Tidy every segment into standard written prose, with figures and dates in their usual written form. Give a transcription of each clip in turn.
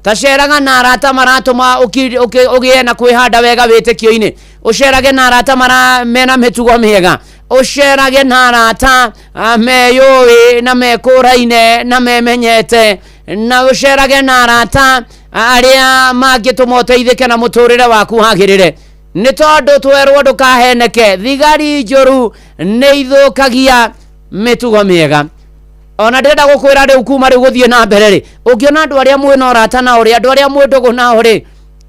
Taceraga na arata maratũma ũgĩe na kwĩhanda wega wĩtĩkio-inĩ. Ũcerage na arata mara mena mĩtugo mĩega. Ũcerage na arata meyũĩ na mekũraine na memenyete, na ũcerage na arata arĩa mangĩtũma ũteithĩke na mũtũrĩre waku wagĩrĩre, nĩ tondũ twerwo ndũkaheneke. Thigari njũru nĩ ithũkagia mĩtugo mĩega. Ona ndĩrenda gũkwĩra rĩu, kuma rĩu gũthiĩ na mbere rĩ, ũngĩona andũ arĩa mwĩna ũrata nao rĩ, andũ arĩa mwĩ ndũgũ nao rĩ,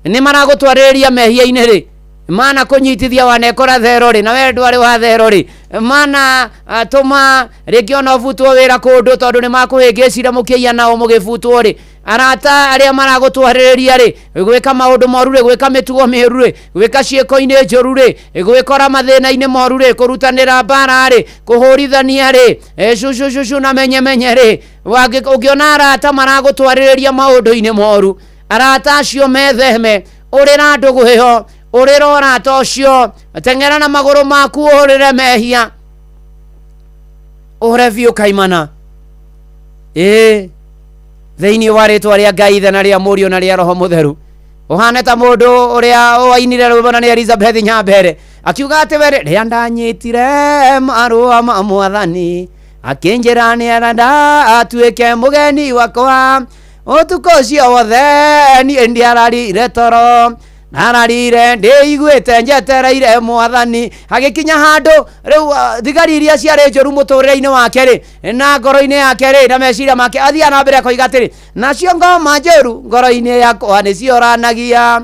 nĩ maragũtwarĩrĩria mehia-inĩ rĩ, mana kũnyitithia wanekora thero rĩ, na we ndwarĩ wa thero rĩ, mana tũma rĩngĩ ona ũbutwo wĩra kũndũ tondũ nĩ makũhĩngĩcire mũkĩiya nao mũgĩbutwo rĩ, arata arĩa maragũtwarĩrĩria rĩ gwĩka maũndũ moru rĩ, gwĩka mĩtugo mĩũru rĩ, gwĩka ciĩko-inĩ njũru rĩ, gwĩkora mathĩna-inĩ moru rĩ, kũrutanĩra mbara rĩ, kũhũrithania rĩ, cucucucu na menyemenye rĩ, ũngĩona arata maragũtwarĩrĩria maũndũ-inĩ moru, arata acio metheme. Ũrĩra ndũgũ ĩyo, ũrĩra ũrata ũcio, teng'era na magũrũ maku ũhũrĩre mehia, ũhũre biũ kaimana. Ĩĩ, thĩinĩ wa rĩtwa rĩa Ngai Ithe na rĩa Mũriũ na rĩa Roho Mũtheru, ũhane ta mũndũ ũrĩa wainire rwĩmbo na nĩ Elizabeth Nyambere, akiuga atĩ we rĩrĩa ndanyitire marũa ma Mwathani, akĩnjĩra nĩarenda atuĩke mũgeni wakwa, ũtukũ ũcio wothe niĩ ndiararire toro, ndararire ndĩiguĩte njetereire Mwathani. Hagĩkinya handũ rĩu thigari iria ciarĩ njũru mũtũrĩre-inĩ wake rĩ, na ngoro-inĩ yake rĩ, na meciria make, athiaga na mbere akoiga atĩrĩ, nacio ngoma njũru ngoro-inĩ yakwa nĩcioranagia,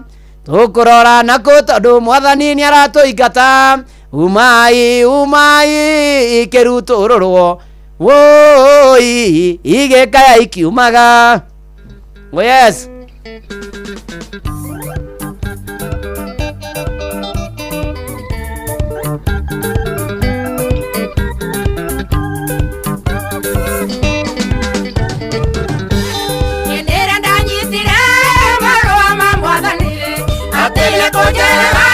tũkũrora nakũ tondũ Mwathani nĩaratũingata, umai umai ikĩrutũrũrwo, woi igĩkaya ikiumaga. Oh yes. Hĩndĩ ĩrĩa ndanyitire marũa ma Mwathani, atĩ nĩkũnjerera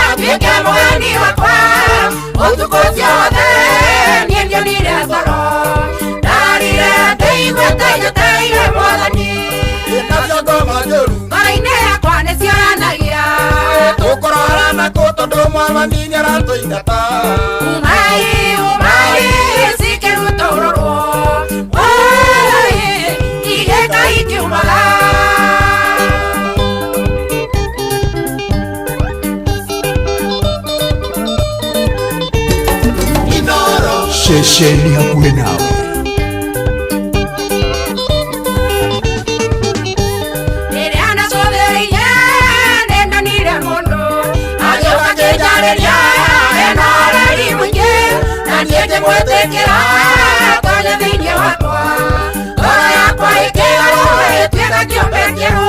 atuĩke mũgeni wakwa, ũtukũ ũcio wothe niĩ ndionire toro, ndararire ndĩiguĩte njetereire Mwathani. Nacio ngoma njũru Ngoro-inĩ yakwa nĩcioranagia, tũkũrora nakũ tondũ Mwathani nĩaratũingata, umai umai cikĩrutũrũrwo, woi igĩka ikiumaga. Inoro. Ceceni hakuhĩ nawe. Rĩrĩa ndacũthĩrĩirie nĩndonire mũndũ agĩũka akĩnjarĩria ena ũreri mũingĩ, na niĩ ngĩmwĩtĩkĩra atonye thĩinĩ wakwa, ngoro yakwa ĩkĩgarũra ĩtuĩka kĩũmbe kĩerũ.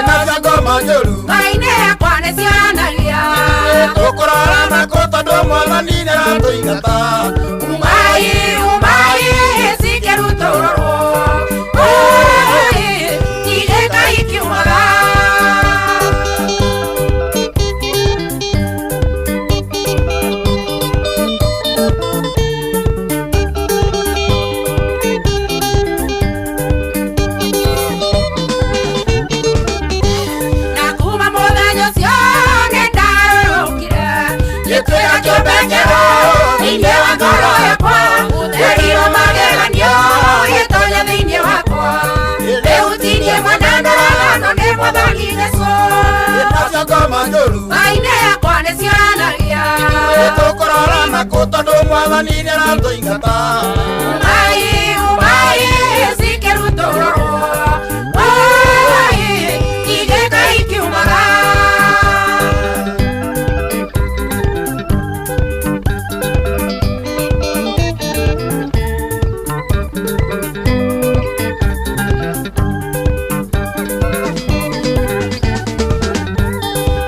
Nacio ngoma njũru Ngoro-inĩ yakwa nĩcioranagia, tũkũrora nakũ tondũ Mwathani nĩaratũingata, umai umai cikĩrutũrũrwo, woi igĩka ikiumaga. Na kuma mũthenya ũcio nĩndarũrũkire, ngĩtuĩka kĩũmbe kĩerũ thĩinĩ wa ngoro yakwa, ũtheri wa mageganio ũgĩtonya thĩinĩ wakwa, rĩu ti niĩ mwene ndũragano nĩ Mwathani Jesũ. Nacio ngoma njũru Ngoro-inĩ yakwa nĩcioranagia, tũkũrora nakũ tondũ Mwathani nĩaratũingata, umai umai cikĩrutũrũrwo, woi igĩka ikiumaga.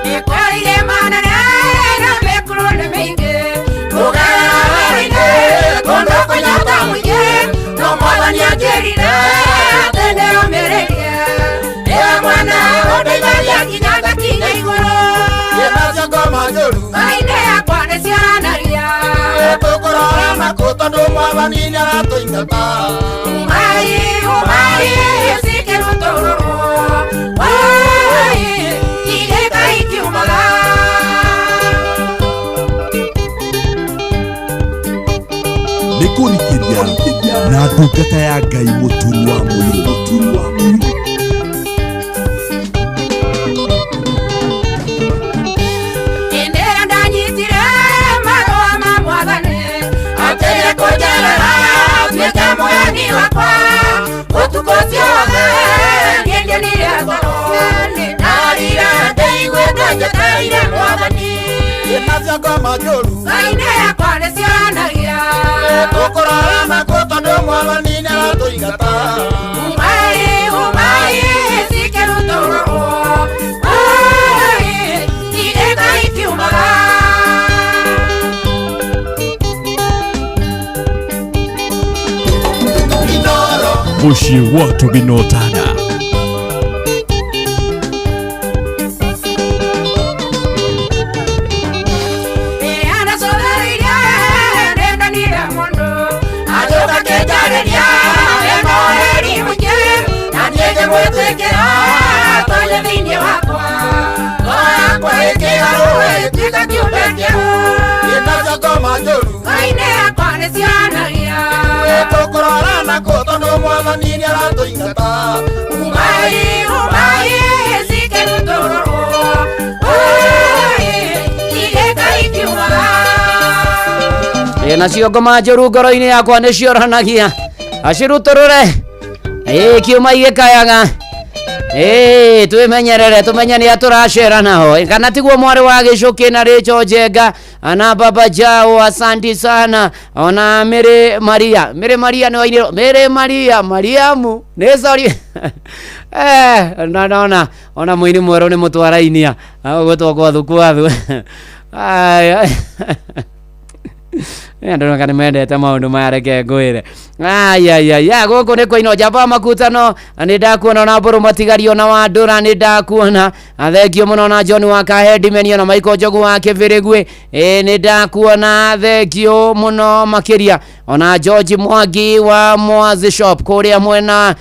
Nĩkwarĩire manene na mĩkuru nĩ mĩingĩ, kũgerera werũ-inĩ kũndũ kũnyota mũingĩ, no Mwathani anjĩrire atĩ ndĩrũmĩrĩrie, nĩwe mwene ũndeithagia nginya ngakinya igũrũ. Nacio ngoma njũru Ngoro-inĩ yakwa nĩcioranagia, tũkũrora nakũ tondũ Mwathani nĩaratũingata, umai umai cikĩrutũrũrwo, Na ndungata ya Ngai Mũturi wa Mũirũ. Mũturi wa Mũirũ. Hĩndĩ ĩrĩa ndanyitire marũa ma mwathani atĩ nĩkũnjerera tuĩke mũyani wakwa ũtukũ ciothe niĩ ndionire toro ndarire ndĩiguĩte njetereire mwathani. Nacio ngoma njũru Ngainĩ yakwa nĩcionanagia tũkũrora nakũ tondũ mwathani nĩaratũingata. Umai umai cikĩrutũrũrwo Ui, igĩka ikiumaga. Inoro. Mũciĩ wotũ Binotana. Rĩrĩa ndacũthĩrĩirie nĩndonire mũndũ agĩũka akĩnjarĩria ena ũheri mũingĩ na niĩ ngĩmwĩtĩkĩra atonye thĩinĩ wakwa ngoro yakwa ĩkĩgarũrwo ĩtuĩka kĩũmbe kĩerũ. Nacio ngoma njũru Ngainĩ yakwa nĩcionanagia tũkũrora nakũ tondũ mwathani nĩaratũingata. Umai umai cikĩrutũrũrwo Ui, igĩka ikiumaga. Ĩ, nacio ngoma njũru ngoro-inĩ yakwa nĩcioranagia acirutũrũre ĩ kiuma igĩkayaga ĩ twĩmenyerere tũmenye nĩ atũracera nao. Ĩ, kana tiguo mwarĩ wa gĩcũkĩ na rĩcho njenga na baba jao, asanti sana. Ona Mary Maria, Mary Maria nĩ wainĩrwo Mary Maria Mariamu nĩ sorry na nona ona mũini mwerũ nĩ mũtwarainia ũgwĩtwo kwathu kwathu. Aya. Andå nä mendete maå ndå maya reke ngwä re ayayaya gå kå nä kåinwo njamba makutano nä ndakuona ona mbå rå matigario na wandå ra nä ndakuona thengio må no na John wa kahendimeni ona Michael Njogu wa kä bä rä guä nä ndakuona thengio må no makä ria ona George Mwangi wa Mwazi Shop kå rä a mwena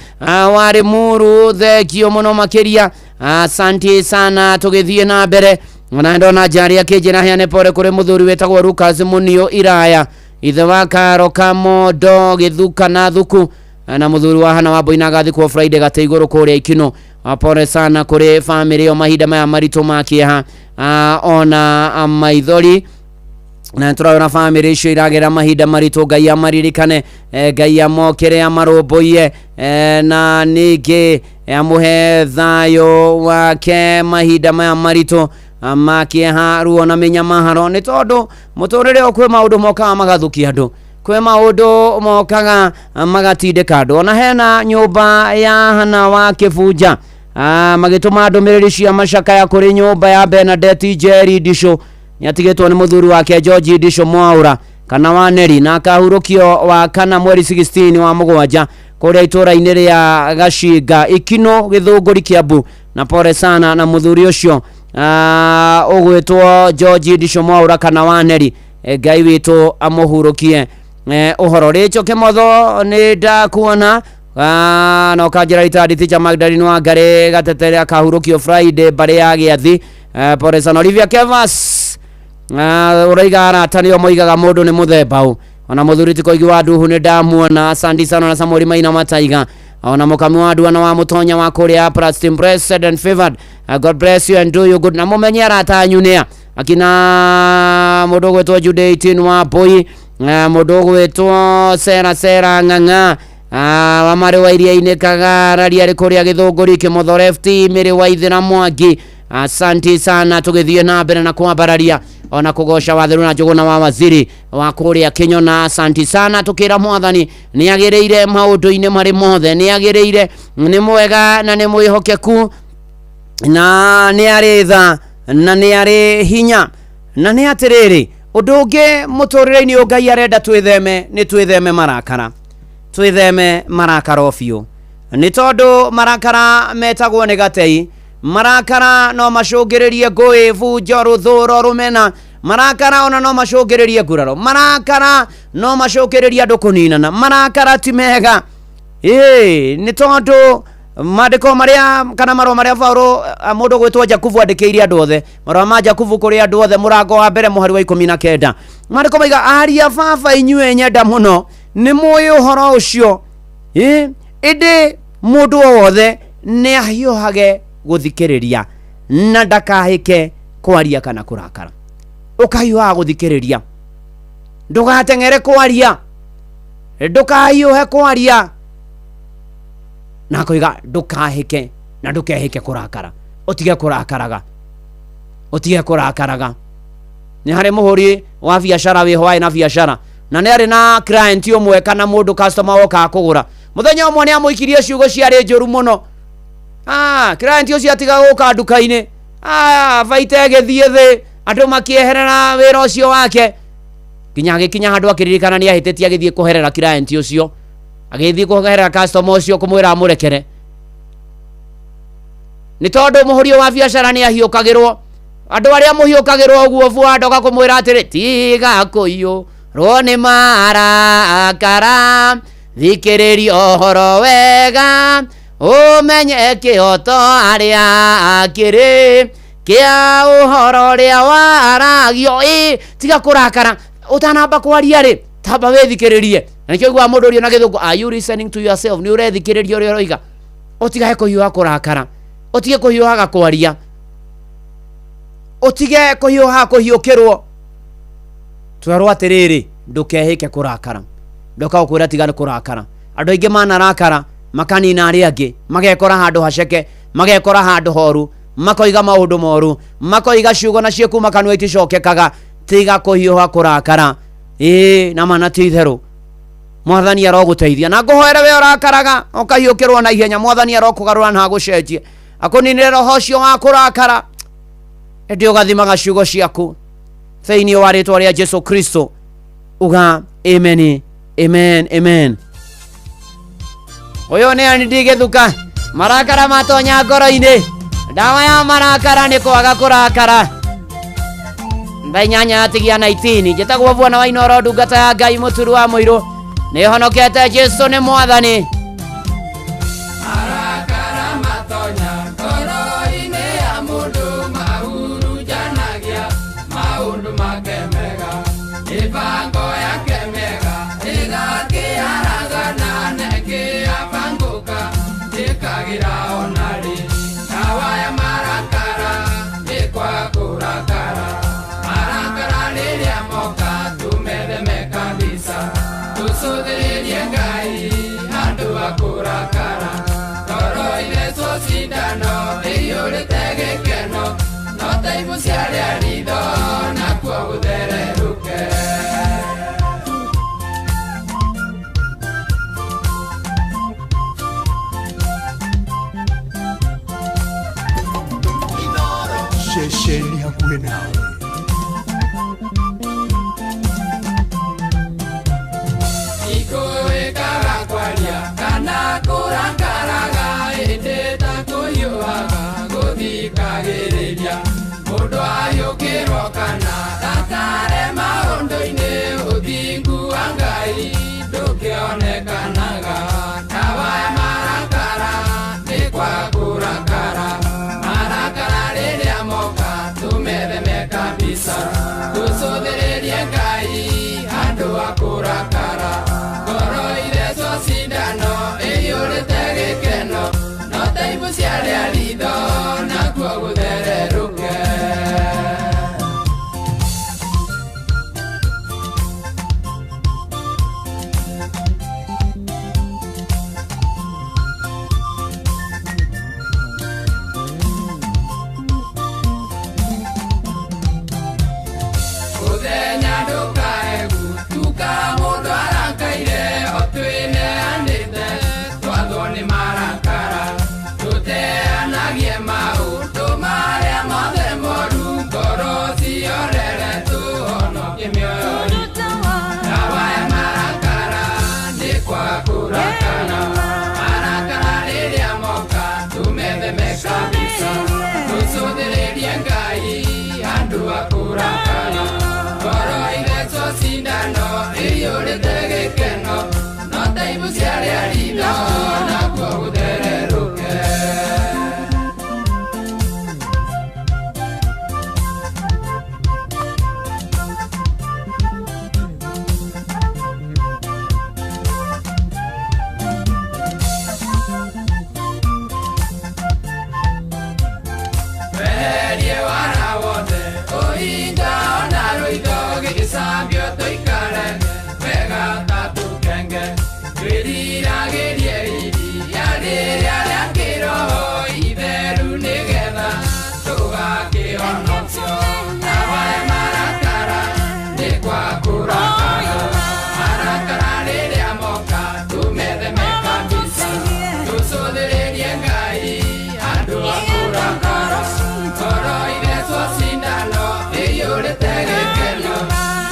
wa Limuru thengio må no makä ria asante sana tå gä thiä na mbere ona ndona njari akĩnjĩra heane pore kũrĩ mũthuri wĩtagwo Lucas Munio Iraya ithe wa Karo Kamondo Gĩthuka na Thuku na mũthuri wa Hana wa Mboina agathikwo Friday gate igũrũ kũrĩa Ikino. Pore sana kũrĩ famĩlĩ ĩyo mahinda maya maritũ ma kĩeha ona maithori na tũrona famĩlĩ icio iragera mahinda maritũ. Ngai amaririkane, Ngai amokere amarũmbũiye, na ningĩ amũhe thayũ wake mahinda maya maritũ ma kĩeha ruo na mĩnyamaro nĩ tondũ mũtũrĩre ũyũ kwĩ maũndũ mokaga magathukia andũ kwĩ maũndũ mokaga magatindĩka andũ ona hena nyũmba ya Hana wa Kĩbunja magĩtũma ndũmĩrĩri cia macakaya kũrĩ nyũmba ya Bernadette Njeri Ndicũ nĩatigĩtwo nĩ mũthuri wake George Ndicũ Mwaũra kana wa Neri na akahurũkio wa kana mweri 16 wa mũgwanja kũrĩa itũũra-inĩ rĩa Gacinga Ikino Gĩthũngũri Kiambu na pore sana na mũthuri ũcio ũgwĩtwo George Ndicũ Mwaũra kana wa Neri. Ngai witũ amũhurũkie ũhoro rĩcho kĩmotho nĩ ndakuona na ũkanjĩra ritandi ticha Magdalene wa Ngarĩ gatetere akahurũkio Friday mbarĩ ya gĩathi. Pore sana Olivia Kevas ũraiga arata nĩo moigaga mũndũ nĩ mũthemba ũ ona mũthuri ti koigi wa nduhu nĩ ndamuona asante sana na Samuel Maina Mataiga ona mũkami wa nduana wa mũtonya wa kũrĩa Plastic blessed and favored. God bless you and do you good na mũmenye arata anyu nĩa akina mũndũ ũgwĩtwo Jude 18 wa Mbui mũndũ ũgwĩtwo Sera Sera Ng'ang'a wa marĩ wa iria-inĩ Kagararia arĩ kũrĩa Gĩthũngũri Kĩmotho left Mĩrĩ wa Ithĩra Mwangi asanti sana tũgĩthiĩ na mbere na kwambararia ona kũgoca watheru na njũgũna wa waziri wa kũrĩa Kĩnyona asanti sana tũkĩra mwathani nĩ agĩrĩire maũndũ-inĩ marĩ mothe nĩ agĩrĩire nĩ mwega na nĩ mwĩhokeku na nĩ arĩ tha na nĩ arĩ hinya na nĩ atĩrĩrĩ ũndũ ũngĩ mũtũrĩre-inĩ ũyũ Ngai arenda twĩtheme nĩ twĩtheme marakara twĩtheme marakara o biũ nĩ tondũ marakara metagwo nĩ gatei marakara no macũngĩrĩrie ngũĩ bunjo rũthũro rũmena marakara ona no macũngĩrĩrie nguraro marakara no macũngĩrĩrie andũ kũninana marakara ti mega ĩĩ nĩ tondũ mandĩko marĩa kana marũa marĩa Paulo mũndũ gwĩtwo Jakubu andĩkĩire andũ othe marũa ma Jakubu kũrĩ andũ othe mũrango wa mbere mũhari wa 19 mandĩko maiga aria baba inyuĩ nyenda mũno Nĩ mũĩ ũhoro ũcio. Ĩndĩ mũndũ o wothe nĩ ahiũhage gũthikĩrĩria na ndakahĩke kwaria kana kũrakara. Ũkahiũhaga gũthikĩrĩria, ndũgateng'ere kwaria, ndũkahiũhe kwaria, na akoiga ndũkahĩke na ndũkehĩke kũrakara. Ũtige kũrakaraga, ũtige kũrakaraga. Nĩ harĩ mũhũri wa biacara wĩho warĩ na biacara, na nĩ arĩ na client ũmwe kana mũndũ customer wokaga kũgũra. Mũthenya ũmwe nĩ amũikirie ciugo ciarĩ njũru mũno. Client ũcio atiga gũka nduka-inĩ, baita ĩgĩthiĩ thĩ, andũ makĩeherera wĩra ũcio wake, nginya agĩkinya handũ akĩririkana nĩ ahĩtĩtie, agĩthiĩ kũherera client ũcio, agĩthiĩ kũherera customer ũcio kũmwĩra amũrekere, nĩ tondũ mũhũri wa biacara nĩ ahiũkagĩrwo. Andũ arĩa mũhiũkagĩrwo ũguo bua ndoka kũmwĩra atĩrĩ, tiga kũiyũrwo nĩ marakara, thikĩrĩria ũhoro wega, ũmenye kĩhoto arĩa akĩrĩ kĩa ũhoro ũrĩa waragio. Tiga kũrakara ũtanamba kwaria rĩ, tamba wĩthikĩrĩrie. Na nĩkĩo ũiguaga mũndũ ũrĩa na gĩthũngũ, are you listening to yourself? Nĩ ũrethikĩrĩria ũrĩa ũroiga? Ũtige kũhiũha kũrakara, ũtige kũhiũhaga kwaria, ũtige kũhiũha kũhiũkĩrwo. Twerwo atĩrĩrĩ, ndũkehĩke kũrakara. Ndoka gũkwĩra tiga nĩ kũrakara. Andũ aingĩ manarakara makanina arĩa angĩ, magekora handũ haceke, magekora handũ horu, makoiga maũndũ moru, makoiga ciugo na ciĩkuma kanua iticokekaga. Tiga kũhiũha kũrakara. Na mana ti itherũ. Mwathani arogũteithia. Na ngũhoere we ũrakaraga ũkahiũkĩrwo na ihenya, Mwathani arokũgarũra na agũcenjie, akũninĩre roho ũcio wa kũrakara, ĩndĩ ũgathimaga ciugo ciaku thĩinĩ wa rĩtwa rĩa Jesu Kristo. Uga amen, amen, amen. Ũyũ nĩ Andy Gĩthuka. Marakara matonya ngoro-inĩ, ndawa ya marakara nĩ kwaga kũrakara. Thaa 8 yatigia 19. Njĩtagwo Bwana wa Inooro, ndungata ya Ngai, mũturu wa mũirũ. Nĩ honokete, Jesu nĩ Mwathani. Marakara matonya ngoro-inĩ ya mũndũ mahurunjanagia maũndũ make mega, mĩbango yake mĩega ĩgakĩaragana na ĩkĩabangũka ndĩkagĩra ona rĩ. Ndawa ya marakara nĩ kwaga kũrakara. Marakara rĩrĩa moka tũmetheme kabisa, tũcũthĩrĩrie Ngai handũ ha kũrakara. Ngoro ithecwo cindano ĩiyũrĩte gĩkeno, no ta ibu ciarĩa ritho nakuo gũthererũke. Ceceni hakuhĩ nawe. Ikũĩkaga kwaria kana kũrakaraga, ĩndĩ ta kũhiũhaga gũthikagĩrĩria. Mũndũ ahiũkĩrwo kana rakare maũndũ-inĩ, ũthingu wa Ngai ndũkĩonekanaga. Ndawa ya marakara nĩ kwaga kũrakara. Marakara rĩrĩa moka tũmetheme kabisa, tũcũthĩrĩrie Ngai handũ ha kũrakara. Ngoro ithecwo cindano ĩiyũrĩte gĩkeno, no ta ibu ciarĩa ritho nakuo gũthererũke. Mũthenya ndũkae gũtuka mũndũ. Tweherie wara wothe ũhinga ona rũitho gĩgĩcambio tũikare wega ta tũkenge twĩriragĩrie iria rĩrĩa rĩa kĩroho itheru nĩgetha tũgakĩhonokio ndawa ya marakara nĩ kwa kũrakara marakara rĩrĩa moka tũmetheme kabisa tũcũthĩrĩrie Ngai andũ a kũrakara ngoro ithecwo cindano ĩiyũrĩte gĩkeno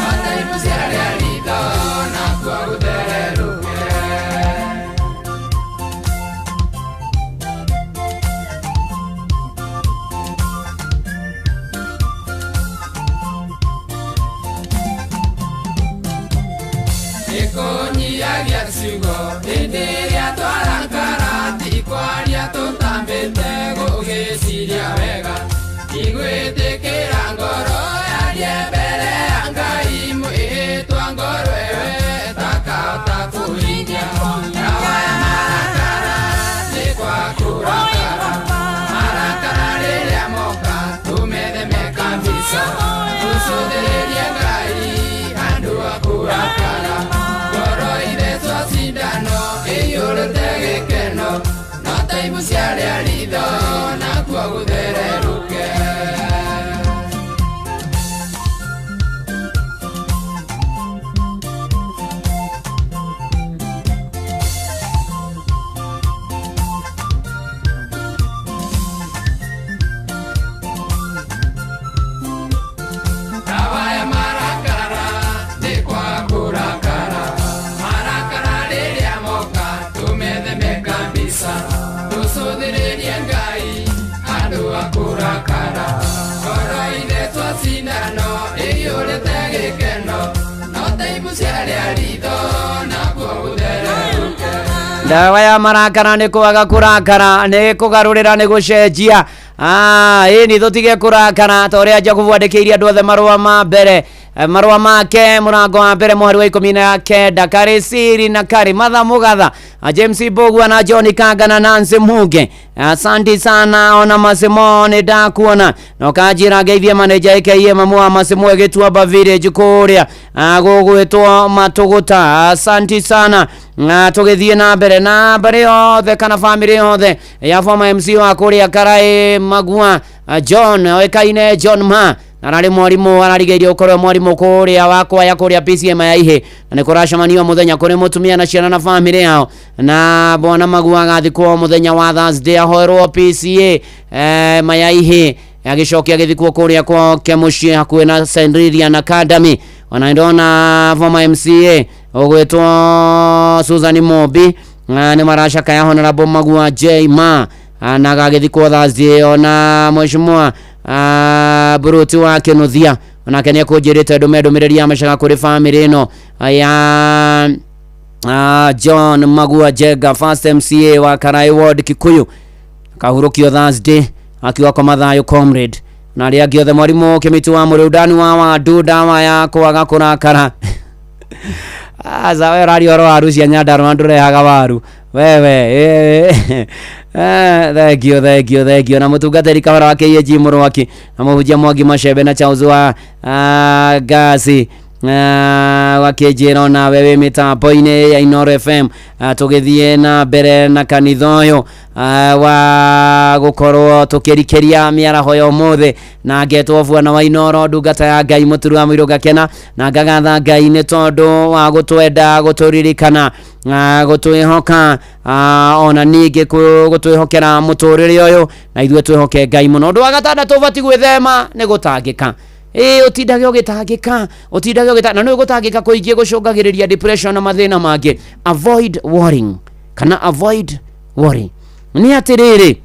ota ibu ciarĩa ritho nakuo gũthererũke. Nĩkũnyihagia ciugo hĩndĩ ĩrĩa twarakara ti kwaria tũtambĩte gũgĩciria wega igwĩtĩkĩra ngoro yarie mbere ya Ngai mwĩhĩtwa ngoro ĩwe takahota kũhingia ndawa ya marakara nĩ kwa kũrakara marakara rĩrĩa moka tũmetheme kabisa tũcũthĩrĩrie Ngai andũ a kũrakara ngoro ithecwo cindano ĩiyũrĩte gĩkeno no ta ibu ciarĩa ritho nakuo gũthererũke. Ndawa ya marakara nĩ kwa kũrakara marakara rĩrĩa moka tũmetheme kabisa tũcũthĩrĩrie Ngai andũ a kũrakara ngoro ithecwo cindano ĩiyũrĩte gĩkeno no ta ibu ciarĩa ritho nakuo gũthererũke. Ndawa ya marakara nĩ kwaga kũrakara nĩ kũgarũrĩra nĩ gũcenjia. Ĩni tũtige kũrakara ta ũrĩa Jakubu andĩkĩire andũ othe marũa ma mbere, marũa make mũrango wa mbere mũhari wa 19 karĩ siri na karĩ matha mũgatha. James Mbugua na John Kanga na Nancy Muge, asanti sana ona Masimo nĩ ndakuona na ũkanjĩra ngeithie maneja ĩkeiye mamu wa Masimo ĩgĩtuamba village kũrĩa gũgwĩtwo Matũgũta, asanti sana. Na tũgĩthiĩ na mbere na mbarĩ yothe kana bamĩrĩ yothe ya former MC wa kũrĩa Karaĩ Magua, John oĩkaine John Ma na ararĩ mwarimũ ararigĩirie gũkorwo mwarimũ kũrĩa wa kwaya kũrĩa PCM ya Ihĩ na nĩ kũracemanio mũthenya kũrĩ mũtumia na ciana na bamĩrĩ yao na bwana Magua agathikwo mũthenya wa Thursday ahoerwo PCA maya Ihĩ agĩcokia agĩthikwo kũrĩa kwake mũciĩ hakuhĩ na St Lilian Academy. Ona ndona former MCA ũgwĩtwo Susan Mobi nĩ maracakaya Honorable Magua J Ma na agagĩthikwo Thursday. Ona mheshimiwa Buruti wa Kĩnuthia onake nĩ ekũnjĩrĩte ndũme ndũmĩrĩri ya macaga kũrĩ bamĩrĩ ĩno ya John Magua Jenga first MCA wa Karai Ward Kikuyu kahurũkio Thursday akiuga koma thayũ comrade na arĩa angĩ othe mwarimũ Kĩmĩti wa Mũrĩu wa Wandu ndawa ya kwaga kũrakara. Aca we ũraria ũhoro wa waru cia Nyandarũa ndũrehaga waru wewe. Thank you thank you thank you na mũtungatĩri Kahora wa KAG Mũrwaki na mũhunjia Mwangi Macembe na Charles wa Ngasi wakĩnjĩra onawe wĩ mĩtambo-inĩ ya Inooro FM. Tũgĩthiĩ na mbere na kanitha ũyũ wa gũkorwo tũkĩrikĩria mĩaraho ya ũmũthĩ na ngetwo bwana wa Inooro ndungata ya Ngai mũturu wa mũirũ ngakena na ngagatha Ngai nĩ tondũ wa gũtwenda gũtũririkana gũtwĩhoka ona ningĩ gũtwĩhokera mũtũrĩre ũyũ na ithuĩ twĩhoke Ngai mũno. Ũndũ wa gatandatũ ũbatiĩ gwĩthema nĩ gũtangĩka. Ĩ ũtindage ũgĩtangĩka ũtindage ũgĩtangĩka na nĩ gũtangĩka kũingĩ gũcũngagĩrĩria depression na mathĩna mangĩ. Avoid worrying kana avoid worry nĩ atĩrĩrĩ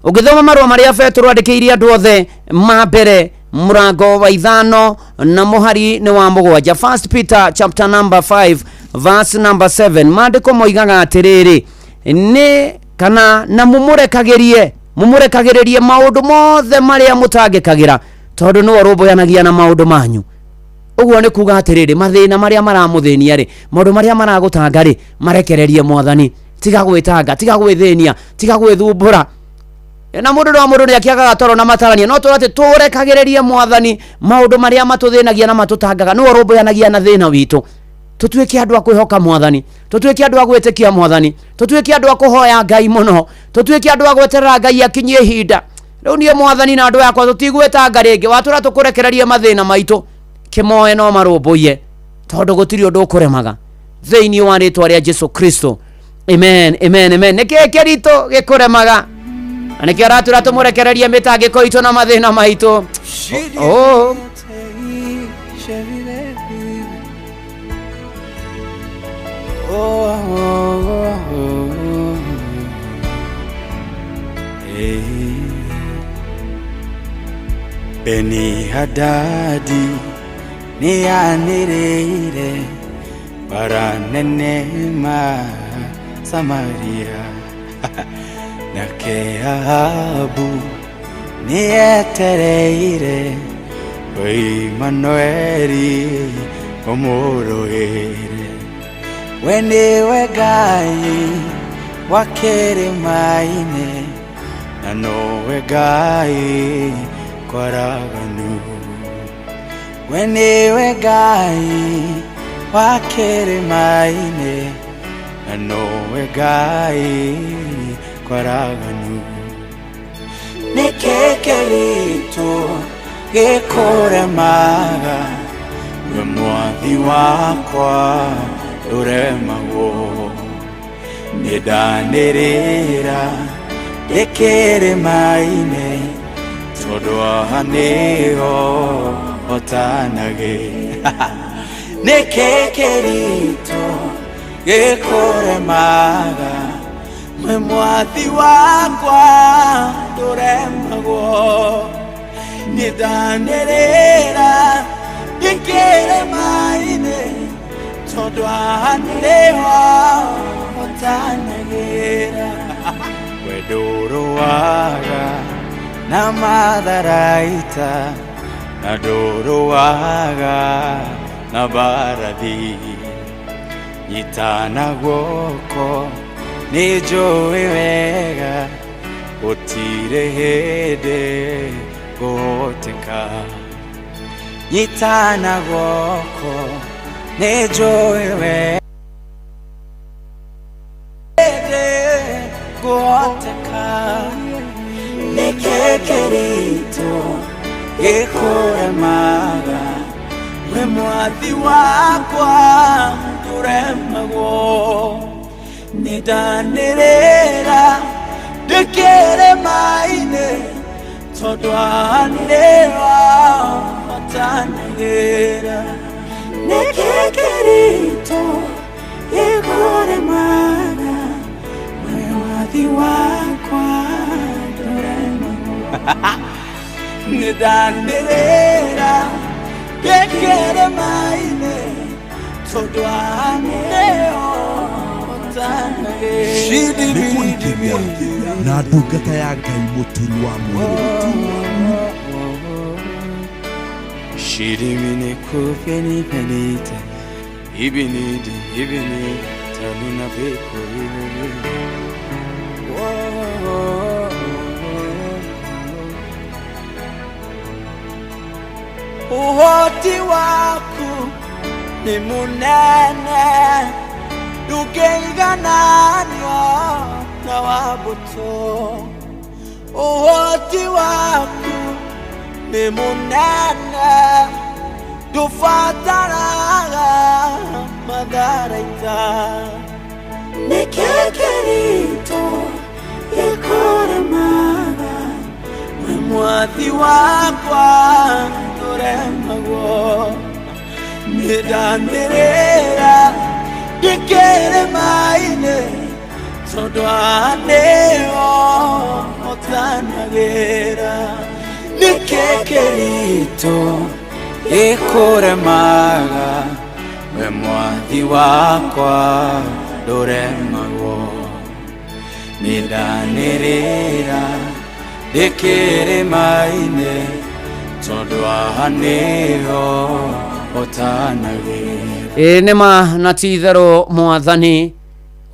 ũngĩthoma marũa marĩa Petero andĩkĩire andũ othe ma mbere mũrango wa 5 na mũhari nĩ wa 7, First Peter chapter number 5 verse number 7, maandĩko moigaga atĩrĩrĩ nĩ kana na mumũrekagĩrĩrie maũndũ mothe marĩa mũtangĩkagĩra tondũ nĩwe ũrũmbũyanagia na maũndũ manyu. Ũguo nĩ kuga atĩrĩrĩ mathĩna marĩa maramũthĩnia rĩ maũndũ marĩa maragũtanga rĩ marekererie mwathani, tiga gwĩtanga, tiga gwĩthĩnia, tiga gwĩthumbũra. Na mũndũ no mũndũ nĩ akĩagaga toro na matarania, no tũra atĩ tũrekagĩrĩrie mwathani maũndũ marĩa matũthĩnagia na matũtangaga, nĩwe ũrũmbũyanagia na thĩna witũ. Tũtuĩke andũ a kwĩhoka mwathani, tũtuĩke andũ a gwĩtĩkia mwathani, tũtuĩke andũ a kũhoya Ngai mũno, tũtuĩke andũ a gweterera Ngai akinyie ihinda rĩu. Niĩ mwathani na andũ yakwa tũtigwĩtanga rĩngĩ, watũra tũkũrekererie mathĩna maitũ kĩmoe no marũmbũiye, tondũ gũtirĩ ũndũ ũkũremaga thĩinĩ wa rĩtwa rĩa Jesu Kristo. Amen, amen, amen. Nĩkĩĩ kĩritũ gĩkũremaga? Na nĩkĩo aratwĩra tũmũrekererie mĩtangĩko itũ na mathĩna maitũ. Oh. Beni Hadadi nĩanĩrĩire bara nene ma Samaria, nake Ahabu nĩetereire Imanueli ũmũrũĩre. We nĩwe Ngai wa kĩrĩma-inĩ na nowe Ngai kwaraganu. We nĩwe Ngai wa kĩrĩma-inĩ na nowe Ngai kwaraganu. Nĩkĩ kĩritũ gĩkũremaga? We mwathi wakwa ndũremagwo. Nĩndanĩrĩra ndĩ kĩrĩma-inĩ, tondũ haha nĩho hotanagĩ. Nĩkĩ kĩritũ gĩkũremaga? We mwathi wakwa ndũremagwo. Nĩndanĩrĩra ndĩ kĩrĩma-inĩ, tondũ haha nĩho hotanagĩra. We ndũrũaga na matharaita na ndũrũaga na mbarathi. Nyitana guoko, nĩ njũĩ wega gũtirĩ hĩndĩ ngũhoteka. Nyitana guoko, nĩ njũĩ wega hĩndĩ ngũhoteka. Nĩkĩ kĩritũ gĩkũremaga? We mwathi wakwa ndũremagwo. Nĩndanĩrĩra ndĩ kĩrĩma-inĩ, tondũ haha nĩho hotanagĩra. Nĩkĩ kĩritũ gĩkũremaga? We mwathi wakwa ndũremagwo. Nĩndanĩrĩra ndĩ kĩrĩma-inĩ, tondũ haha nĩho hotanagĩra. Nĩ kũrikithia na ndungata ya Ngai mũturi wa mwĩrĩ. Shirimini kufeni penite ibinidi ibini tanuna beko ibini. Oh. Ũhoti waku nĩ mũnene, ndũngĩigananio na wa mbũtũ. Ũhoti waku nĩ mũnene, ndũbataraga matharaita. Nĩkĩ kĩritũ gĩkũremaga? We mwathi wakwa ndũremagwo. Nĩndanĩrĩra ndĩ kĩrĩma-inĩ, tondũ haha nĩho hotanagĩra. Nĩkĩ kĩritũ gĩkũremaga? We mwathi wakwa ndũremagwo. Nĩndanĩrĩra ndĩ kĩrĩma-inĩ, tondũ haha nĩho hotanagĩra. Ĩ nĩma na ti itherũ mwathani.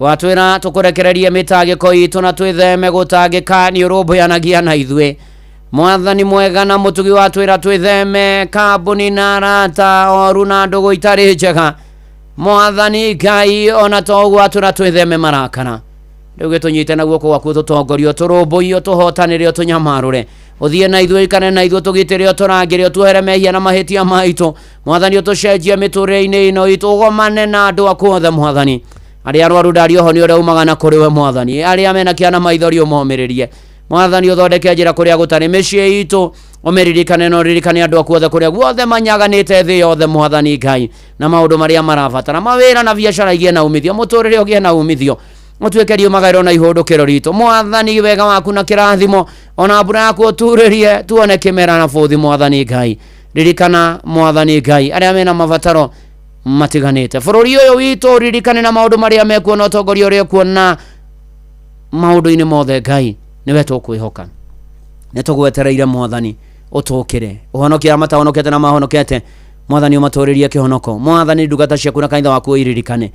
Watwĩra tũkũrekererie mĩtangĩko itũ na twĩtheme gũtangĩka, nĩ ũrũmbũyanagia na ithuĩ. Mwathani mwega na mũtugi, watwĩra twĩtheme kambuni na arata oru na ndũgũ itarĩ njega. Mwathani Ngai, ona to ũguo, watwĩra twĩtheme marakara. Rĩu gĩtũnyite na guoko gwaku, tũtongorio, tũrũmbũiyo, tũhotanĩre, ũtũnyamarũre, ũthiĩ na ithuĩ, ũikare na ithuĩ, tũgitĩre, ũtũrangĩre, ũtuohere mehia na mahĩtia maitũ. Mwathani, ũtũcenjie mĩtũrĩre-inĩ ĩno itũ, ũgomane na andũ aku othe. Mwathani, arĩa arwaru ndario ũhonia ũrĩa umaga na kũrĩ we. Mwathani, arĩa mena kĩana maithori ũmomĩrĩrie. Mwathani, ũthondeke njĩra kũrĩa gũtarĩ. Mĩciĩ itũ ũmĩririkane na ũririkane andũ aku othe kũrĩa guothe manyaganĩte thĩ yothe. Mwathani Ngai, na maũndũ marĩa marabatara, mawĩra na biacara igĩe na umithio, mũtũrĩre ũgĩe na umithio, ũtuĩke riumagaĩro na ihũndũkĩro ritũ. Mwathani, wega waku na kĩrathimo ona mbura yaku ũturĩrie, tuone kĩmera na bũthi. Mwathani Ngai, ririkana, Mwathani Ngai, arĩa mena mabataro matiganĩte. Bũrũri ũyũ witũ ririkane na maũndũ marĩa mekuona, ũtongoria ũrĩa ũkuona maũndũ-inĩ mothe. Ngai, nĩwe tũkwĩhoka, nĩ tũgwetereire. Mwathani, ũtũkĩre, ũhonokie arĩa matahonokete na mahonokete. Mwathani, ũmatũrĩrie kĩhonoko. Mwathani, ndungata ciaku na kanitha waku ũiririkane.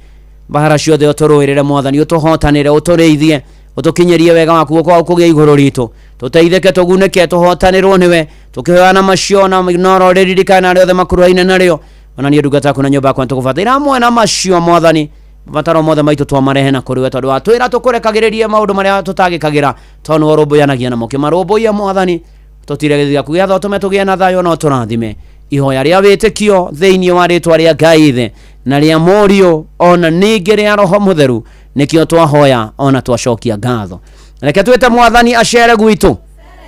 Mbahara ciothe ũtũrũĩrĩre. Mwathani, ũtũhotanĩre, ũtũrĩithie, ũtũkinyĩrie wega waku, guoko gwaku kũgĩe igũrũ ritũ, tũteithĩke, tũgunĩke, tũhotanĩrwo nĩwe. Tũkĩhoyana macio na noro rĩririkane na arĩa othe makuruhaine narĩo, ona niĩ ndungata yaku na nyũmba yakwa nĩtũgũbataire hamwe na macio. Mwathani, mabataro mothe maitũ twamarehe na kũrĩ we, tondũ watwĩra tũkũrekagĩrĩrie maũndũ marĩa tũtangĩkagĩra, tondũ nĩwe ũrũmbũyanagia namo. Kĩmarũmbũiye, Mwathani, tũtire gĩthiĩ gĩaku gĩa tha, ũtũme tũgĩe na thayũ na ũtũrathime. Ihoya rĩa wĩtĩkio thĩinĩ wa rĩtwa rĩa Ngai Ithe na rĩa Mũriũ ona ningĩ rĩa Roho Mũtheru nĩkĩo twahoya ona twacokia ngatho. Reke twĩte Mwathani acere gwitũ.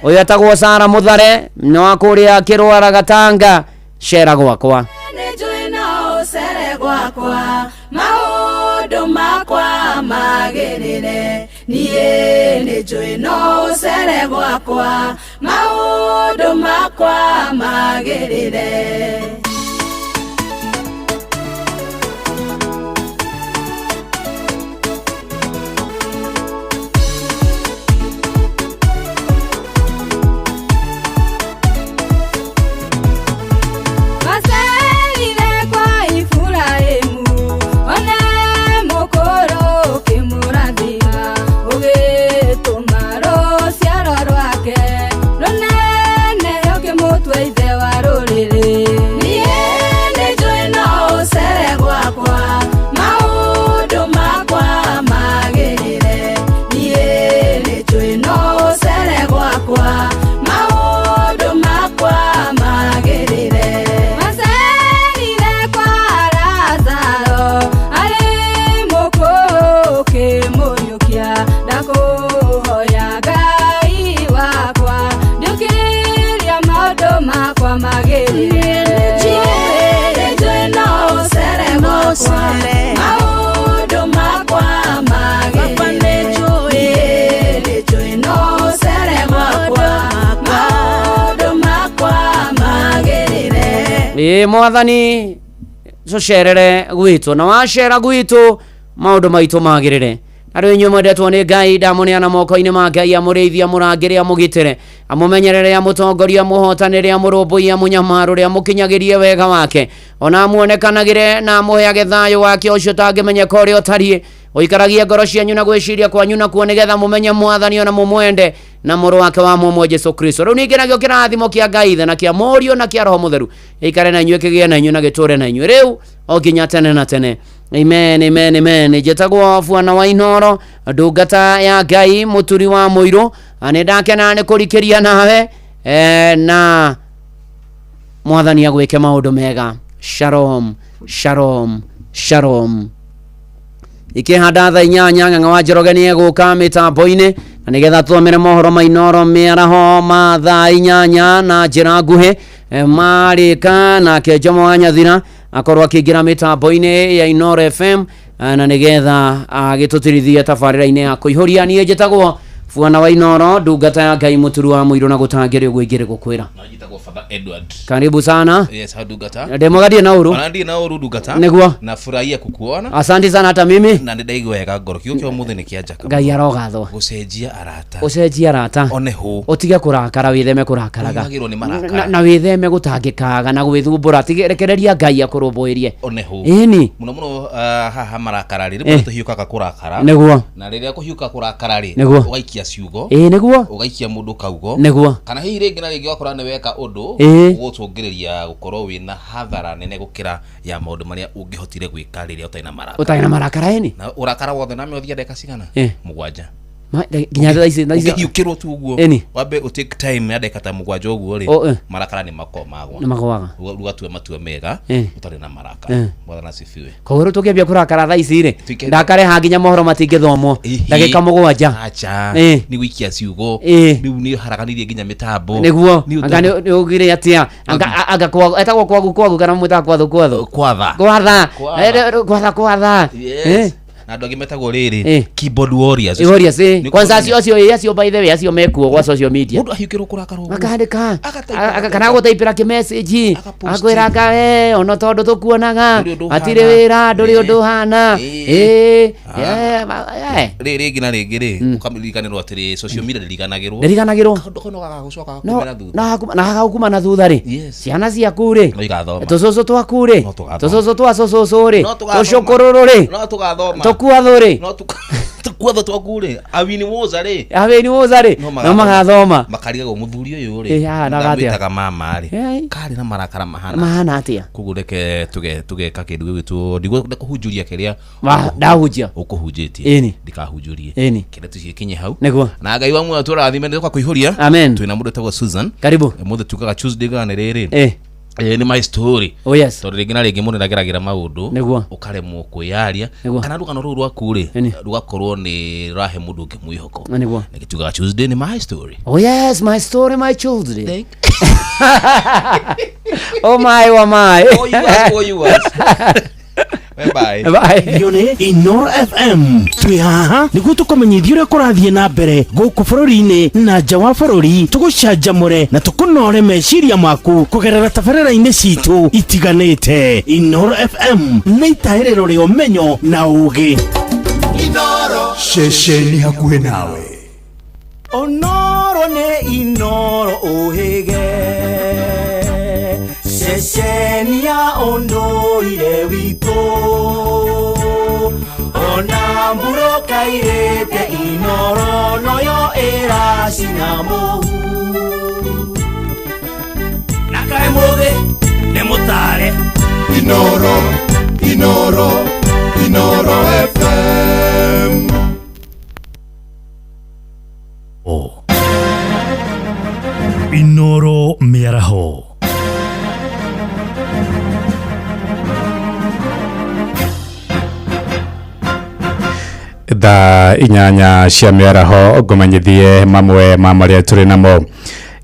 Ũyũ etagwo Sara Mũthare nĩ wa kũrĩa Kĩrwara Gatanga, cera gwakwa. Nĩnjũĩ no ũcere gwakwa, maũndũ makwa magĩrĩre. Niĩ nĩnjũĩ no ũcere gwakwa, maũndũ makwa magĩrĩre. Wacerire kwa Iburahĩmu, one mũkũrũ ũkĩmũrathima, ũgĩtũma rũciaro rwake rũnene, ũkĩmũtua ithe wa rũrĩrĩ. Niĩ nĩnjũĩ no ũcere gwakwa, maũndũ makwa magĩrĩre. Niĩ nĩnjũĩ no ũcere gwakwa, maũndũ makwa magĩrĩre. Wacerire kwa Lazaro arĩ mũkuũ, ũkĩmũriũkia. Ndakũhoya Ngai wakwa, ndiũkĩria maũndũ makwa magĩrĩre. Nĩnjũĩ no ũcere gwakwa, maũndũ makwa magĩrĩre. Nĩnjũĩ no ũcere gwakwa, maũndũ makwa magĩrĩre. Ĩ Mwathani, tũcerere gwitũ, na wacera gwitũ maũndũ maitũ magĩrĩre. Na rĩu inyuĩ mwendetwo nĩ Ngai, ndamũneana moko-inĩ ma Ngai amũrĩithie, amũrangĩre, amũgitĩre, amũmenyerere, amũtongorie, amũhotanĩre, amũrũmbũiye, amũnyamarũre, amũkinyagĩrie wega wake, ona amuonekanagĩre na amũheage thayũ wake ũcio ũtangĩmenyeka ũrĩa ũtariĩ, ũikaragie ngoro cianyu na gwĩciria kwanyu nakuo, nĩgetha mũmenye Mwathani ona mũmwende na mũrũ wake wa mũmwe Jesu Kristo. Rĩu ningĩ nakĩo kĩrathimo kĩa Ngai Ithe na kĩa Mũriũ na kĩa Roho Mũtheru gĩikare na inyuĩ, kĩgĩe na inyuĩ na gĩtũre na inyuĩ rĩu o nginya tene na tene. Amen, amen, amen. Njĩtagwo Bwana wa Inoro, ndungata ya Ngai, mũturi wa mũirũ. Nĩ ndakena nĩ kũrikĩria nawe, na Mwathani agwĩke maũndũ mega. Shalom, shalom, shalom. Ikĩhanda thaa 8, Ng'ang'a wa Njoroge nĩ egũka mĩtambo-inĩ na nĩgetha tũthomere mohoro ma Inoro mĩaraho ma thaa 8 na njĩra nguhĩ. Marĩka nake Njomo wa Nyathira akorwo akĩingĩra mĩtambo-inĩ ya Inoro FM, na nĩgetha agĩtũtirithie tabarĩra-inĩ ya kũihũria. Niĩ njĩtagwo Bwana wa Inoro, ndungata ya Ngai mũturu wa mũirũ na gũtangĩrĩ ũguo ingĩrĩ gũkwĩra. Na njĩtagwo Father Edward. Karibu sana. Yes, hau ndungata. Ndĩmũgathie na ũru. Ona ndirĩ na ũru ndungata. Nĩguo. Nafurahia kukuona. Asante sana hata mimi. Na nĩndaigua wega ngoro. Kiugo kĩa ũmũthĩ nĩ kĩa njaka. Ngai arogathwo. Gũcenjia arata. Ũcenjie arata. One hũ. Ũtige kũrakara, wĩtheme kũrakaraga. Ũihagĩrwo nĩ marakara. Na wĩtheme gũtangĩkaga na gwĩthumbũra. Rekereria Ngai akũrũmbũĩrie. One hũ. Ĩni. Mũno mũno haha marakara rĩ, rĩmwe nĩtũhiũkaga kũrakara. Nĩguo. Na rĩrĩa kũhiũka kũrakara rĩ, Nĩguo. ũgaikia ciugo. Ĩĩ nĩguo. Ũgaikia mũndũ kaugo. Nĩguo. Kana hihi rĩngĩ na rĩngĩ ũgakora nĩ weka ũndũ ũgũcũngĩrĩria gũkorwo wĩna hathara nene gũkĩra ya maũndũ marĩa ũngĩhotire gwĩka rĩrĩa ũtarĩ na marakara. Ũtarĩ na marakara ĩni. Na ũrakara wothe na ũthiĩ ndagĩka cigana? 7. Nginya thaa ici Ũngĩhiũkĩrwo tu ũguo. Ĩni. Wambe ũ take time ya ndagĩka ta 7 ũguo rĩ, marakara nĩ makoragwo magwa. Nĩ magwaga. Ũgatua matua mega ũtarĩ na marakara. Mwathani asifiwe. Koguo rĩu tũngĩambia kũrakara thaa ici rĩ, ndakareha nginya mohoro matingĩthomwo ndagĩka 7. Acha. Nĩ gũikia ciugo. Rĩu nĩ haraganirie nginya mĩtambo. Nĩguo. Anga nĩ ugire atĩa? Anga etagwo kwagu kwagu kana mwĩtaga kwathu kwathu? Kwatha. Kwatha. Kwatha kwatha. Yes. Na andũ angĩ metagwo rĩrĩ keyboard warriors. Warriors, kwanza acio acio by the way acio mekuo gwa social media. Mũndũ ahiũkĩrwo kũrakara ũguo. Akandĩka. Kana gũtaipĩra kĩmessage. Akwĩra anga we ona tondũ tũkuonaga hatirĩ wĩra ndũrĩ ũndũ ũhana. Rĩngĩ na rĩngĩ rĩ ũkamiriganĩrwo atĩrĩ social media ndĩriganagĩrwo. Ndĩriganagĩrwo. Kaũndũ kau no gagagũcoka gakumĩra thutha. Na gagakuma na thutha rĩ. Ciana ciaku rĩ. No igathoma. Tũcũcũ twaku rĩ. Tũcũcũ twa cũcũcũ rĩ. Tũcũkũrũrũ rĩ. No tũgathoma. Tũkuathũ rĩ. No tũkuathũ twaku rĩ. Awini woza rĩ. Awini woza rĩ. No magathoma. Makarigagwo mũthuri ũyũ rĩ. Ndamwĩtaga mama rĩ. Karĩ na marakara mahana. Mahana atĩa? Koguo reke tũgeka kĩndũ gĩgwĩtwo ndigwenda kũhunjũria kĩrĩa ndahunjia. Ũkũhunjĩtie. Ndikahunjũrie. Kĩrĩa tũciĩkinye hau. Nĩguo. Na Ngai wa muoyo tũrathime nĩ kũihũria. Amen. Twĩna mũndũ wĩtagwo Susan. Karibu. Mũthĩ tugaga Tuesday kana nĩ rĩrĩ. Nĩ my story. Oh yes. Tondũ rĩngĩ na rĩngĩ mũndũ nĩageragĩra maũndũ. Nĩguo. Ũkaremwo kwĩyaria. Kana rũgano rũu rwaku rĩ, rũgakorwo nĩ rũrahe mũndũ ũngĩ mwĩhoko. Nĩguo. Na gĩtugaga Tuesday nĩ my story. Oh yes, my story, my children. Oh my, oh my. Oh you ask, oh you ask. Bye bye. Bye. Iyo nĩ Inoro FM. Twĩ haha nĩguo tũkũmenyithia ũrĩa kũrathiĩ na mbere gũkũ bũrũri-inĩ na nja wa bũrũri, tũgũcanjamũre na tũkũnore meciria maku kũgerera tabarĩra-inĩ citũ itiganĩte. Inoro FM nĩ itahĩrĩro rĩa ũmenyo na ũũgĩ. Inoro ceceni hakuhĩ nawe. Onoro nĩ Inoro ũhĩge ceceni ya ũndũire witũ ona mburoka irĩte Inoro noyo ĩracina mũhu na kaĩ mũthĩ nĩ mũtare. Inoro, Inoro, Inoro FM. Inoro mĩaraho. Thaa 8 cia mĩaraho ngũmenyithie mamwe ma marĩa tũrĩ namo.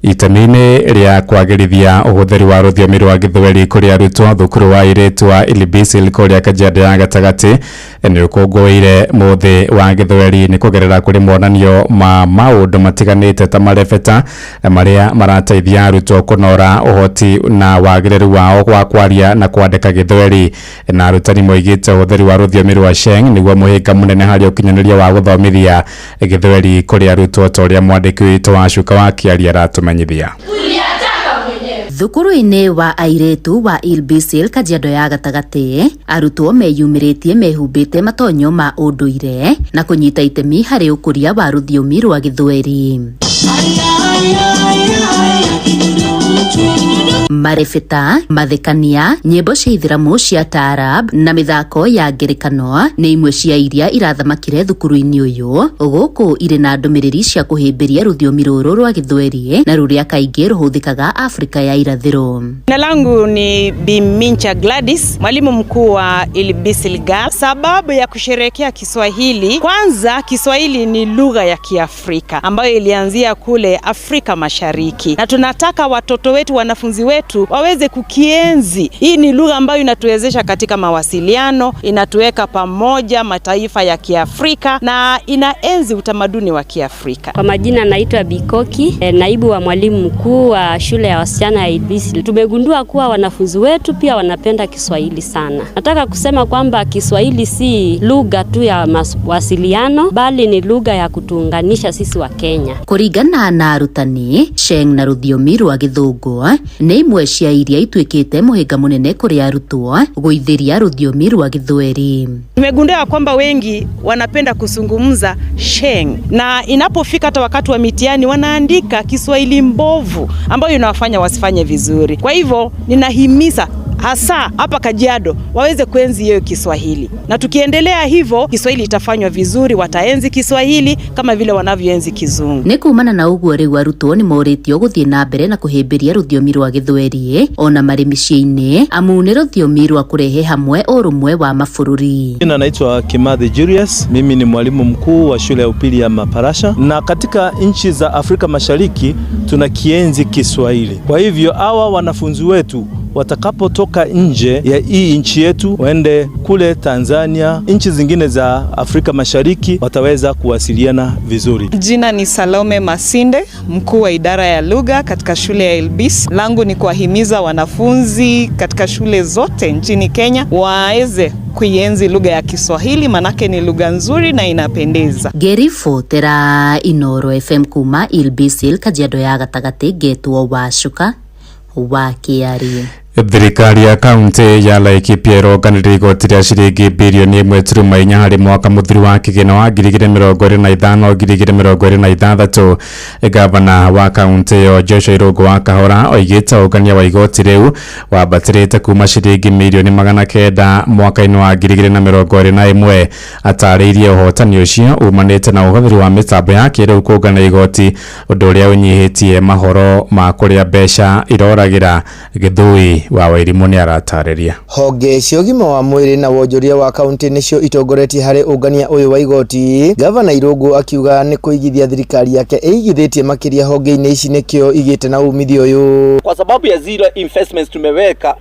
Itemi-inĩ rĩa kwagĩrithia ũhũthĩri wa rũthiomi rwa Gĩthweri kũrĩ arutwo thukuru wa airĩtu wa Ilibisil kũrĩa Kajiado ya gatagatĩ nĩ ũkũngũĩire mũthĩ wa Gĩthweri nĩ kũgerera kũrĩ monanio ma maũndũ matiganĩte ta marebeta marĩa marateithia arutwo kũnora ũhoti na wagĩrĩru wao wa kwaria na kwandĩka Gĩthweri. Na arutani moigĩte ũhũthĩri wa rũthiomi rwa Sheng nĩguo mũhĩnga mũnene harĩ ũkinyanĩria wa gũthomithia Gĩthweri kũrĩ arutwo ta ũrĩa mwandĩki witũ wa Cuka wa Kĩaria aratũmenyithia. Thukuru-inĩ wa airĩtu wa Ilbisil Kajiado ya gatagatĩ arutwo meyumĩrĩtie mehumbĩte matonyo ma ũndũire na kũnyita itemi harĩ ũkũria wa rũthiomi rwa Gĩthweri. Marebeta, mathekania, nyĩmbo cia ithĩramu cia taarab na mĩthako ya ngerekano nĩ imwe cia iria irathamakire thukuru-inĩ ũyũ gũkũ irĩ na ndũmĩrĩri cia kũhĩmbĩria rũthiomi rũrũ rwa Gĩthweri na rũrĩa kaingĩ rũhũthĩkaga Afrika ya Irathĩro. Jina langu ni Bimincha Gladys, mwalimu mkuu wa Ilbisil Girls. Sababu ya kusherehekea Kiswahili, kwanza Kiswahili ni lugha ya Kiafrika ambayo ilianzia kule Afrika Mashariki, na tunataka watoto wetu, wanafunzi wetu wetu waweze kukienzi. Hii ni lugha ambayo inatuwezesha katika mawasiliano, inatuweka pamoja mataifa ya Kiafrika na inaenzi utamaduni wa Kiafrika. Kwa majina naitwa Bikoki, naibu wa mwalimu mkuu wa shule ya wasichana ya Ilbisi. Tumegundua kuwa wanafunzi wetu pia wanapenda Kiswahili sana. Nataka kusema kwamba Kiswahili si lugha tu ya mawasiliano, bali ni lugha ya kutuunganisha sisi wa Kenya. Kũringana na arutani, Sheng na rũthiomi rwa Gĩthũngũ nĩ imwe cia iria ituĩkĩte mũhĩnga mũnene kũrĩ arutwo gũithĩria rũthiomi rwa Gĩthweri. Tumegundua kwamba wengi wanapenda kuzungumza Sheng, na inapofika hata wakati wa mitihani wanaandika Kiswahili mbovu ambayo inawafanya wasifanye vizuri. Kwa hivyo ninahimiza hasa hapa Kajiado waweze kuenzi hiyo Kiswahili, na tukiendelea hivyo Kiswahili itafanywa vizuri, wataenzi Kiswahili kama vile wanavyoenzi Kizungu. Nĩ kumana na ũguo rĩu arutwo nĩ morĩtio gũthiĩ na mbere na kũhĩmbĩria rũthiomi rwa Gĩthweri ona marĩ mĩciĩ-inĩ, amu nĩ rũthiomi rwa kũrehe hamwe ũrũmwe wa mabũrũri. Jina naitwa Kimathi Julius, mimi ni mwalimu mkuu wa shule ya upili ya Maparasha, na katika nchi za Afrika Mashariki tuna kienzi Kiswahili. Kwa hivyo hawa wanafunzi wetu watakapotoka nje ya hii nchi yetu waende kule Tanzania, nchi zingine za Afrika Mashariki, wataweza kuwasiliana vizuri. Jina ni Salome Masinde, mkuu wa idara ya lugha katika shule ya Ilbis. Langu ni kuwahimiza wanafunzi katika shule zote nchini Kenya waweze kuienzi lugha ya Kiswahili, manake ni lugha nzuri na inapendeza. Ngĩribotera Inoro FM kuma Ilbisil, Kajiado ya gatagatĩ, ngetwo Wacuka wa Kĩarie. Thirikari ya kaunti ya Laikipia ĩronganĩrĩria igoti rĩa ciringi birioni 1.4 harĩ mwaka mũthiru wa kĩgĩna wa 2025 2026. Gavana wa kaunti ĩyo Joshua Irũngũ wa Kahora oigĩte ũngania wa igoti rĩu wambatĩrĩte kuma ciringi mirioni 900 mwaka-inĩ wa 2021. Atarĩirie ũhotani ũcio umanĩte na ũhũthĩri wa mĩtambo ya kĩrĩu kũngania igoti, ũndũ ũrĩa ũnyihĩtie mahoro ma kũrĩa mbeca iroragĩra. Gĩthũi wa Wairimu nĩ aratarĩria. Honge cia ũgima wa mwĩrĩ na wonjoria wa kaunti nĩcio itongoretie harĩ ũngania ũyũ wa igoti. Gavana Irũngũ akiuga nĩ kũigithia thirikari yake ĩigithĩtie makĩria honge-inĩ ici nĩkĩo igĩte na umithio ũyũ. Kwa sababu ya zero investments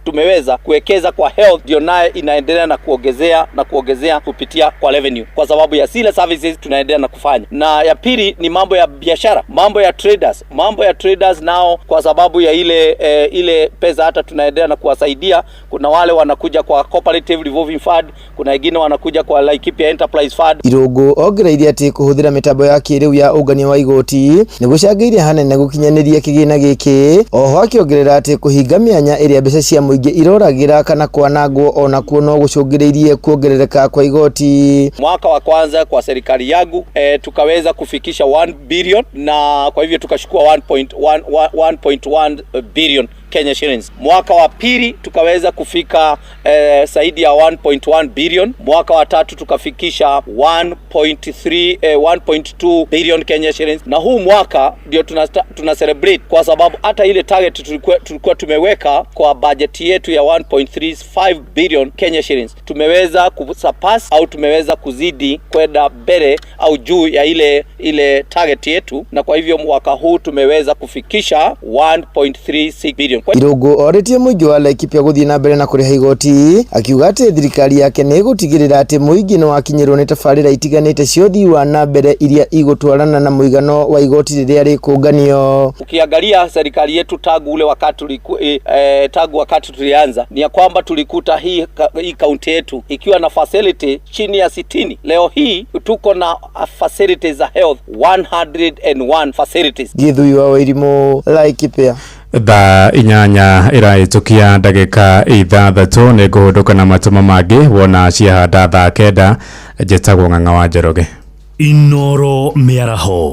tumeweza kuwekeza kwa health, ndio naye inaendelea na kuongezea na kuongezea kupitia kwa revenue, kwa sababu ya zile services tunaendelea na kufanya. Na ya pili ni mambo ya biashara, mambo ya traders, mambo ya traders nao kwa sababu ya ile pesa hata tunaendelea na kuwasaidia. Kuna wale wanakuja kwa Cooperative Revolving Fund, kuna wengine wanakuja kwa Laikipia Enterprise Fund. Irũngũ ongereire atĩ kũhũthĩra mĩtambo ya kĩrĩu ya ũngania wa igoti nĩ gũcangĩire hanene gũkinyanĩria kĩgĩna gĩkĩ. Oho akĩongerera atĩ kũhinga mĩanya ĩrĩa mbeca cia mũingĩ iroragĩra kana kwanangwo onakuo no gũcũngĩrĩirie kuongerereka kwa igoti. Mwaka wa kwanza kwa serikali yangu tukaweza kufikisha 1 billion, na kwa hivyo tukachukua 1.1 billion Kenya shillings. Mwaka wa pili tukaweza kufika zaidi ya 1.1 billion. Mwaka wa tatu tukafikisha 1.2 billion Kenya shillings. Na huu mwaka ndio tuna celebrate kwa sababu hata ile target tulikuwa tumeweka kwa budget yetu ya 1.35 billion Kenya shillings tumeweza kusurpass au tumeweza kuzidi kwenda mbele au juu ya ile target yetu, na kwa hivyo mwaka huu tumeweza kufikisha 1.36 billion. Irũngũ orĩtie mũingĩ wa Laikipia gũthiĩ na mbere na kũrĩha igoti, akiuga atĩ thirikari yake nĩ ĩgũtigĩrĩra atĩ mũingĩ nĩ wakinyĩrwo nĩ tabarĩra itiganĩte cia ũthii wa na mbere iria igũtwarana na mũigano wa igoti rĩrĩa rĩkũnganio. Ukiangalia serikali yetu tangu ule wakati tangu wakati tulianza ni ya kwamba tulikuta hii kaunti yetu ikiwa na facility chini ya 60. Leo hii tuko na facilities za health 101 facilities. Githui wa Wairimu, Laikipia. Thaa 8 ĩrahĩtũkia ndagĩka 6 nĩ ngũhũndũka na matũma mangĩ wona ciahanda thaa 9. Njĩtagwo Ng'ang'a wa Njoroge. Inoro Mĩaraho.